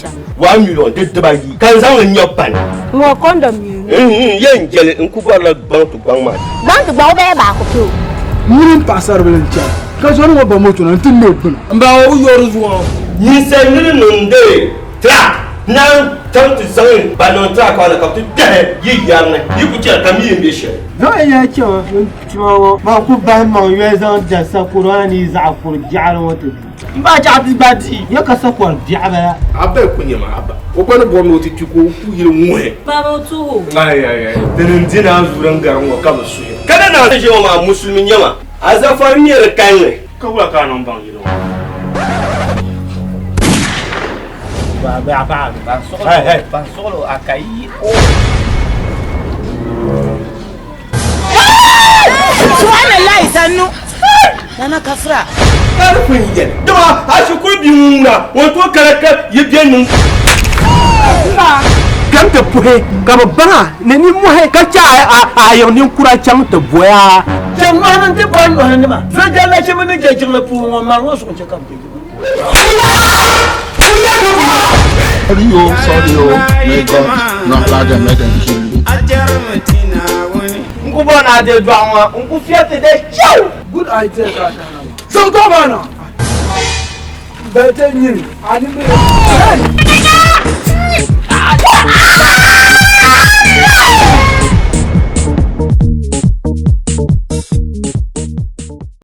shɛm. 1 million di dibayi ka n zaŋ li nya pani. Ŋɔ condom yi. Yɛn jɛli n ku bɔrila gbaŋ ti gbaŋ maa. Gbaŋ ti gbaŋ o bɛya baako kpe o. Nyini m paɣasaribili n chana ka zɔri ŋɔ ba moto na n ti ŋme gbuna. M ba o bi yɔri zuɣu. Ninsal nini niŋdi track naan chaŋ ti zaŋ ba niŋ track maa ni ka bɛ ti kpɛhi yi yari ni yi ku chana ka mi yɛn be shɛli. Zaŋ ya chɛ n tuma ŋɔ maa ku bahi maŋ yoli zaŋ da sakɔro a ni zaɣ kuri biɛɣu ŋɔ ti du. M ba chaɣ ti gba di ya ka sakɔri biɛɣu bala. Abba yi ku nya ma Abba, o gba ni bɔri ni o ti kpi ka o ku yili ŋuhi. Baba o tuhi o. Ai ai ai, dini n-di naa zuuri n-gari ŋɔ ka bɛ suhi. Ka di naa ʒe ŋɔ maa musulimi nyɛ ma, a zafari mi di kalinli. Ka wula ka a niŋ baŋ yili ŋɔ? Subhanallahi sannu. Nana kafra. Ka di pun yɛli, dama a shikuru bia ŋun ŋuna, o ni tooi kara ka yi be niŋ. Kpɛm ti puhi ka bɛ baŋ a ni nimmohi ka chɛ a yiŋ ninkura chaŋ ti bɔy a. Chɛ nɔhi mini ti bɔri nɔhi nima. So jɛlila mini ni je jiŋli puuni ŋɔ mari ŋɔ zuɣu n-chɛ ka bɛ je jiŋli. Sorry o, sorry o, may God not allow them make them kill you. N ku bɔri ni a deei dɔɣu ŋɔ, n ku fiɛbi ti dee chɛu. Good idea ka a kana maa. Zaŋ tɔɣu maa na. Bɛlite nyini a ni mi.